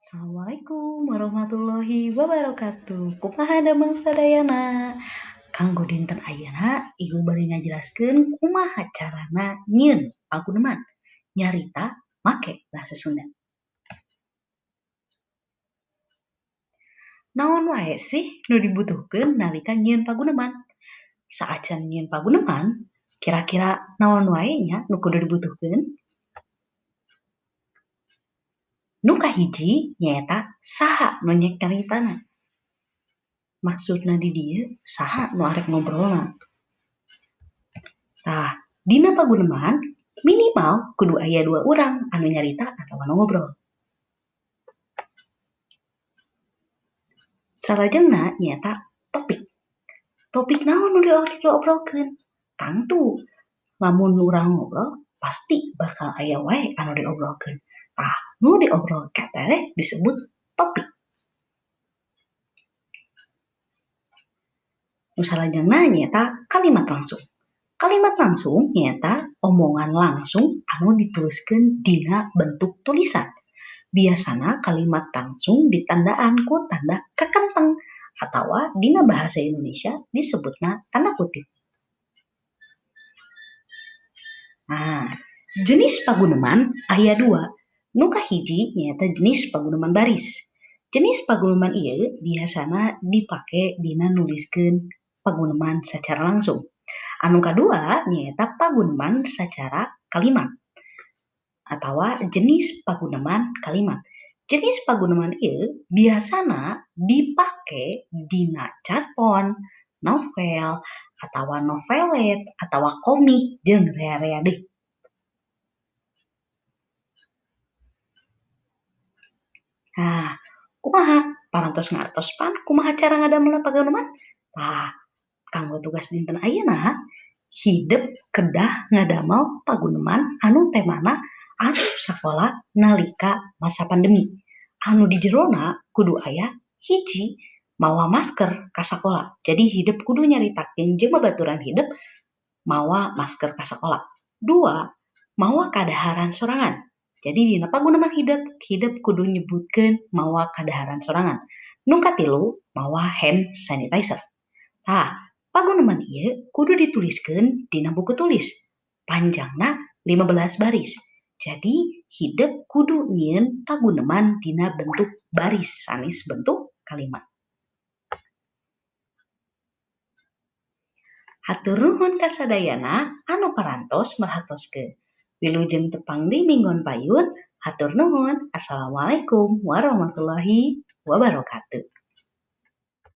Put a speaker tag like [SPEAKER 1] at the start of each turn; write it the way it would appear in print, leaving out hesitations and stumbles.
[SPEAKER 1] Assalamualaikum warahmatullahi wabarakatuh. Kumaha damang sadayana? Kanggo dinten ayeuna ibu bade ngajelaskeun kumaha carana nyieun paguneman nyarita make bahasa Sunda. Naon wae sih nu dibutuhkeun nalika nyieun paguneman? Saacan nyieun paguneman, kira-kira naon wae nya nu kudu dibutuhkeun? Nu kahiji nyaeta saha nu nyek nyaritana. Maksudna di dieu saha nu arek ngobrolna. Tah, dina paguneman minimal kudu aya dua urang anu nyarita atawa nu ngobrol. Salajengna nyaeta topik. Topik naon nu arek diobrolkeun? Tangtu lamun urang ngobrol pasti bakal aya wae anu diobrolkeun. Tah, nu diobrolkeun teh disebut topik. Nu salajengna nyaeta kalimat langsung. Kalimat langsung nyaeta omongan langsung anu dituliskeun dina bentuk tulisan. Biasana kalimat langsung ditandaan ku tanda kakenteng atawa dina bahasa Indonesia disebutna tanda kutip. Nah, jenis paguneman aya dua. Nu kahiji nyaeta jenis paguneman baris. Jenis paguneman ieu biasana dipake dina nuliskeun paguneman sacara langsung. Anu kadua nyaeta paguneman sacara kalimat atawa jenis paguneman kalimat. Jenis paguneman ieu biasana dipake dina carpon, novel, atawa novelet, atawa komik jeung rea-rea deui. Nah, kumaha parantos ngartos pan kumaha cara ngadamel paguneman? Tah, kanggo tugas dinten ayeuna hidep kedah ngadamel paguneman anu temana asup sakola nalika masa pandemi. Anu di jerona kudu aya hiji mawa masker ka sakola. Jadi hidep kudu nyaritakeun jeung babaturan hidep mawa masker ka sakola. Dua, mawa kadaharan sorangan. Jadi dina paguneman hidep, hidep kudu nyebutkeun mawa kadaharan sorangan. Nu katilu, mawa hand sanitizer. Tah, paguneman ieu kudu dituliskeun dina buku tulis. Panjangna 15 baris. Jadi hidep kudu nyieun paguneman dina bentuk baris sanes bentuk kalimat. Hatur nuhun ka sadayana anu parantos merhatoskeun. Wilujeng tepang di minggon payun, hatur nuhun. Assalamualaikum warahmatullahi wabarakatuh.